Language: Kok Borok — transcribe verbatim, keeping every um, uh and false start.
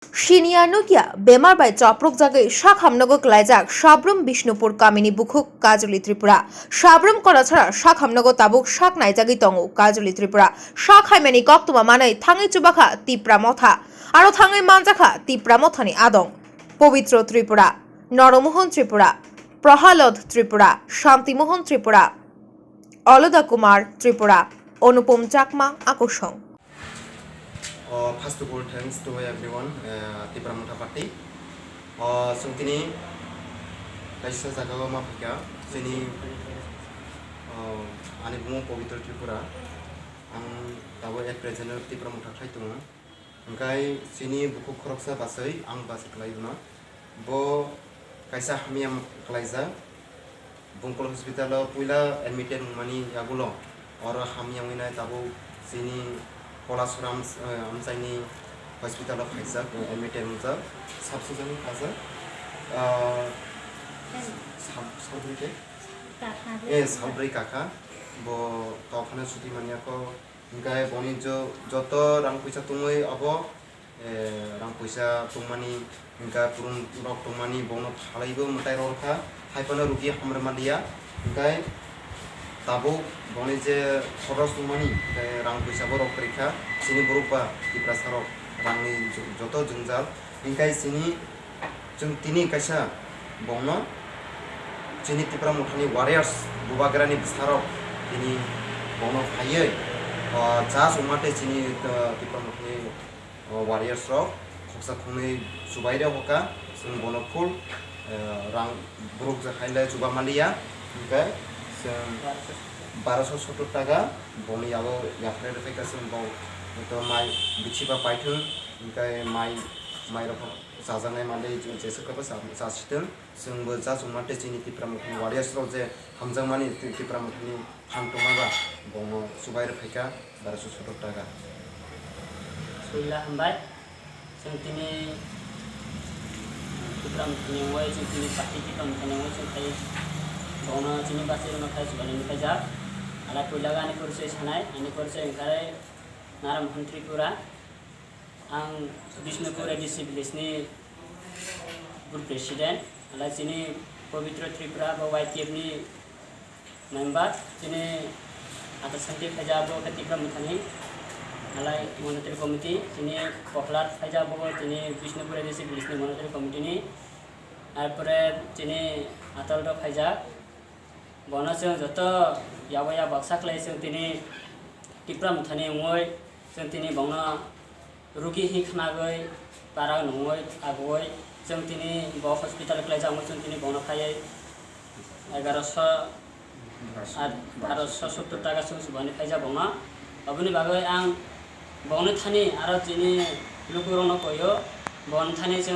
Siniya nukya bemar bai chaprukjagwi sak hamnogo klaijak Sabrum Bishnupur kamini bukhuk Kajoli Tripura. Sabrum Konasara sak hamnogo tabuk sak naijagwi tongo Kajoli Tripura. Sak haimani koktwma manwi thangwi chubakha Tipra Motha. Aro thangwi manjakha Tipra Mothani adong Pobitro Tripura, Noromohon Tripura, Prahalad Tripura, Shanti Mohon Tripura, Oloda Kumar Tripura, Onupom Chakma Akosong. Oh, first of all, thanks to everyone, uh, Tipra Motha Party. Oh, chwng tini kaisa jagao ma phaikha, chini, oh, ani bumo Pobitro Tripura. Ang tabuk at present Tipra Motha khlai tongo. Hwnkhe chini bukhuk khoroksa bachwi ang bachwi khlai rwno. Bo kaisa hamya khlaijak. Bungkol hospital o puila admitted wngmani yagulo oro hamya wngwi nai tabuk chini Kolasora ams-, eh, amchaini hospital o khaijak, eh, admitted wngjak. Sabsajani kajak. Ah, sab-, sabri khe? Kakha. Eh, sabri kakha. Bo tokhano chuti manya kho. Hwnkhe boni jo-, joto rang puisa tongwi abo, eh, rang puisa tongmani, hwnkhe kwrwng rok tongmani bono phalaibo mwtai rw kha, haiphano rugi hamrwma liya. Hwnkhe tabuk boni je khoros tongmani, hwnkhe rang puisa bo rok kwrwi kha, chini borok ba Tiprasa rok rangni jo-, joto jwngjal. Hwnkhe chini Chwng tini kaisa bongno chini Tipra Mothani warriors, Bubagrani bwsarok tini bongno phaiwi, ah, cha chwngma tei chini, ah, Tipra Mothani, ah, warriors rok khoksa khoknwi chubai rw hoka, chwng bono full, ah, rang borok je hai le chuba maliya, hwnkhe chwng baroso sottor taka bongni yago yapharwi rwkhaikha, chwng bo to mai bithi ba paithwng, hwnkhe mai, mai rok. Chajaknai manwi chwng jeswk khe bo cha-, chasitwng. Chwngbo chachukma tei chini Tipra Mothani warriors rok je hamjakmani Ti-, Tipra Mothani phan tongma ba bongno chubai rw phaikha baroso sottor taka. Puila hambai. Chwng tini Tipra Mothani wngwi, chwng tini party Tipra Mothani wngwi chwng khai bongno chini bachwi rwna khai chubaini phaijak. Alai puila ani porichoi sanai, ani porichoi wngkha Naramohan Tripura. Ang Bishnupur A D C village ni bur president, alai chini Pabitra Tripura bo Y T F ni member, chini Atal Santi phaijak bo khe Tipra Mothani, alai monitary committee, chini Koklat phaijak bo chini Bishnupur A D C village ni monitary committee ni, arpore chini Atal rok phaijak, bono chwng joto yabo ya baksa khlai chwng tini Tipra Mothani wngwi chwng tini bongno rugi hi khnagwi, para nungwi, agwi, chwng tini bo hospital khlaijak wngwi chwng tini bono phaiwi egaroso ar baroso sottor taka chwng chubani phaijak bongno. Aboni bagwi ang bongni thani aro chini lukurokno koio, bongni thani chwng